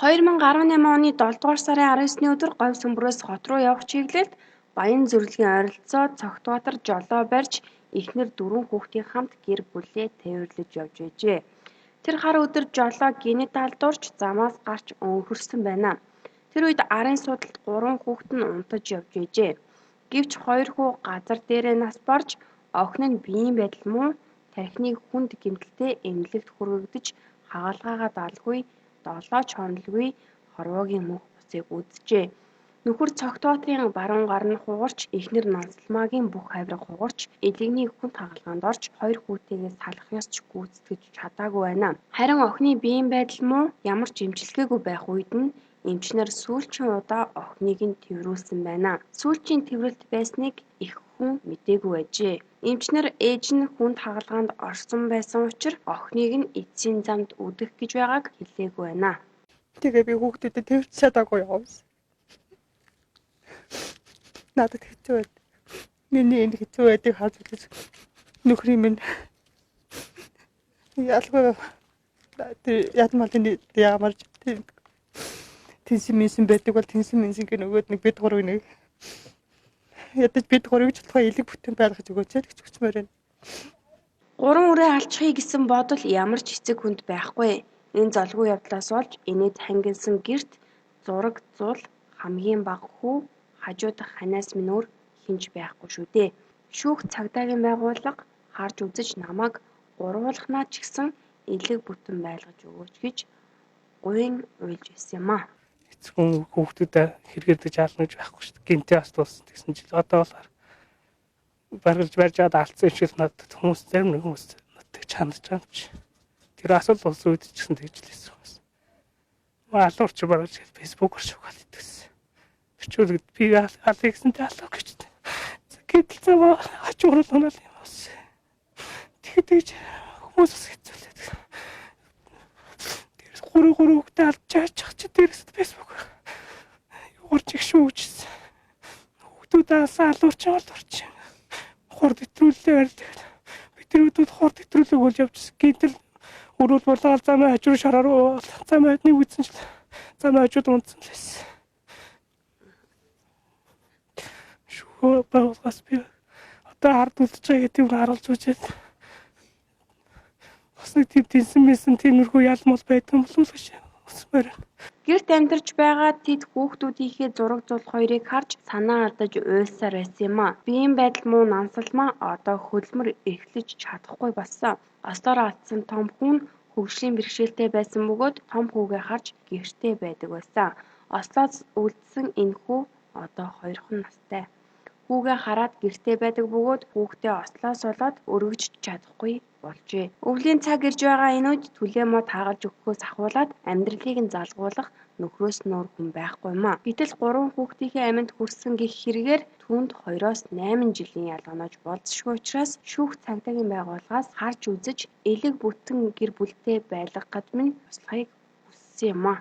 2018 оны 7 дугаар сарын 19-ний өдөр говь сүмбрөөс хот руу явах чиглэлд Баян-Зүрлэгийн ойролцоо Цогтбаатар жолоо барьж эхнэр дөрвөн хүүхдийн хамт гэр бүлээ тээвэрлэж явж байжээ. Тэр хар өдөр жолоо гэнэт алдуурч замаас гарч өнхөрсөн байна. Тэр үед арын суудалд гурван хүүхэд нь унтаж явж байжээ. Гэвч хоёр хүү газар дээрээ нас барж, охин нь биеийн байдал муу, тархины хүнд гэмтэлтэй эмнэлэгт хүргэгдэж хагалгаагаа далгүй, долоо ч хонолгүй хорвоогийн мөнх бусыг үзжээ. Нөхөр Цогтбаатрын баруун гар нь хугарч, эхнэр Нансалмаагийн бүх авирга хугарч, элэгний хүнд хагалгаанд орж, хоёр хүүтэйгээ салах ёс ч гүйцэтгэж чадаагүй байна. Харин охины биеийн байдал муу, ямар ч эмчилгээгүй байх үед нь эмч нар сүүлчийн удаа охиныг нь тэврүүлсэн байна. Сүүлчийн тэврэлт байсныг эх хүн мдээгүй байжээ. Эмч нар ээж нь хүнд хагалгаанд орсон байсан учир охиныг нь эцсийн замд үдэх гэж байгааг хэлээгүй байна. Тэгээ би хүүхдүүдэд тэвэрч чадаагүй явсан. Надад хэцүү байд. Миний энэ хэцүү байдыг харж үзэж нөхрийн минь ялгүй тэр ядмал энэ ямарч тэнсэн минсэн байдаг бол тэнсэн минсэн гэх нөгөөд нэг бид гурвыг нэг ядаж бид гурвыг ч болохоо элэг бүтэн байлгаж өгөөч л гэж хүчмээр байна. Гурван үрээ алчихъя гэсэн бодол ямар ч эцэг хүнд байхгүй. Энэ золгүй явдлаас болж инээд хангилсан гэрт зураг зул хамгийн бага хүү хажуудах ханаас минь өөр хэн ч байхгүй шүү дээ. Шүүх цагдаагийн байгууллага харж үзэж намайг гурвуулхнаа ч гэсэн элэг бүтэн байлгаж өгөөч гэж гуйн уйлж байсан юм аа. Эцэг хүн хүүхдүүдэд хэрэгэрдэж аална гэж байхгүй шүү дээ. Гинтээ бас дууссан гэсэн жил одоо болохоор баргалж барьж аваад алдсан юм шиг надад хүмүүс зарим нэг хүмүүс надад чандж байгаа юм чи. Тэр асуудал болсон үед ч гэсэн тэгж л байсан бас. Алуурч баргалж фэйсбүүкээр шугаал идэгсэн. Бичүүлгэд би алыг гэсэн тэ алуу гэж. Гэтэл зам ач урал унаал юм бас. Тэгэхэд тэгж хүмүүс бас хэцүүлээд. Дээрс гурав гурав хүүхдээ алдчихаачих чи дээрс фэйсбүүк. Юурч их шүүжсэн. Хүүхдүүд алсан алуурч алуурч. Хурд хэтрүүлээ барьд. Бид тэр үдүүд хурд хэтрүүлэг бол явчихсан. Гэтэл өрөөл булгаал замын хажуу шараар руу замын хадныг үзсэн чил замын хажууд унтсан л байсан. Шүүх байгууллагаас би одоо ард үлдэж байгаа гэдэг юм харуулж үзээд бас нэг тийм тэнсэн мэсэн тиймэрхүү ялмал байдаг юм болов уу гэж үзмээр. Гэрт амьдарч байгаа тэд хүүхдүүдийнхээ зураг зул хоёрыг харж санаа алдаж уйлсаар байсан юм аа. Биеийн байдал муу Нансалмаа одоо хөдөлмөр эрхлэж чадахгүй болсон. Ослоор алдсан том хүү нь хөгжлийн бэрхшээлтэй байсан бөгөөд том хүүгээ харж гэртээ байдаг байсан. Ослоос үлдсэн энэ хүү одоо хоёрхон настай. Хүүгээ хараад гэртээ байдаг бөгөөд хүүхдээ ослоос болоод өргөж чадахгүй болжээ. Өвлийн цаг ирж байгаа энэ үед түлээ мод хагалж өгөхөөс ахуулаад амьдралыг нь залгуулах нөхрөөс нь өөр хүн байхгүй юм аа. Гэтэл гурван хүүхдийнхээ аминд хүрсэн гэх хэрэгээр түүнд 2-8 жилийн ялганааж болзошгүй учраас шүүх цагдаагийн байгууллагаас харж үзэж элэг бүтэн гэр бүлтэй байлгах гээд минь туслахыг хүссэн юм аа.